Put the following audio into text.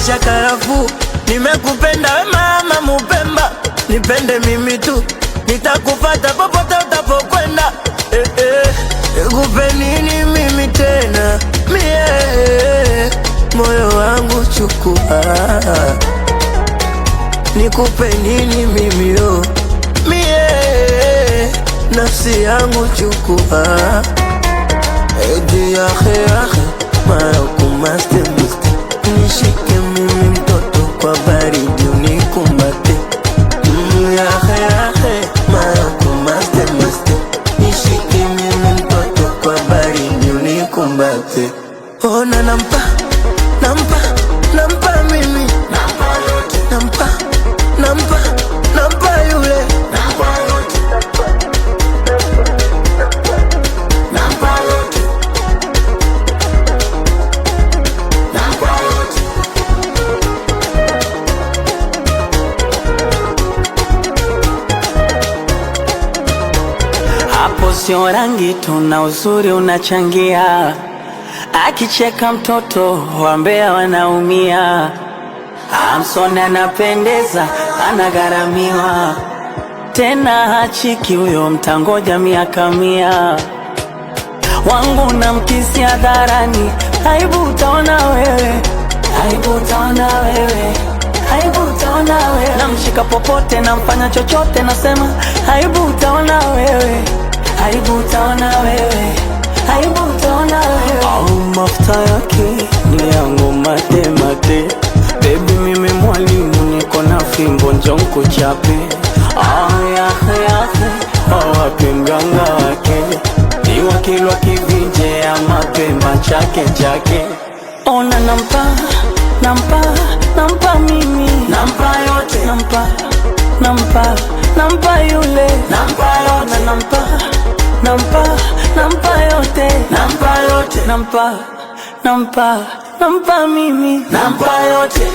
cha karafuu. Nimekupenda we mama Mupemba, nipende mimi tu, nitakupata popote utapokwenda. Eh, eh, nikupe nini mimi tena mie, moyo wangu chukua, nikupe nini mimi yo mie, nafsi yangu chukua. Eti yahe yahe marakumaste muste, nishike mimi mtoto kwa baridi unikumbate. Yahe yahe marakumaste muste, nishike mimi mtoto kwa baridi unikumbate. Ona nampa nampa nampa mimi nampa yote, nampa nampa nampa yule nampa yote, nampa yote, nampa yote. Hapo sio rangi tu na uzuri unachangia, akicheka mtoto wambea wanaumia. Amsoni anapendeza, anagharamiwa tena, hachiki huyo, mtangoja miaka mia. Wangu na mkisi hadharani, aibu utaona wewe, aibu utaona wewe, aibu utaona wewe. Namshika popote, namfanya chochote, nasema aibu utaona wewe, aibu utaona wewe, aibu utaona wewe. Au mafuta yake ni yangu mate mate, baby mimi mwalimu niko na fimbo njo nkuchape. Ah, yahe yahe, wawapi mganga wake ni wakilwa kivinje ya mapemba chake chake. Ona nampa nampa nampa mimi nampa yote nampa nampa nampa yule nampa yote nampa nampa nampa yote nampa yote nampa nampa nampa mimi nampa yote.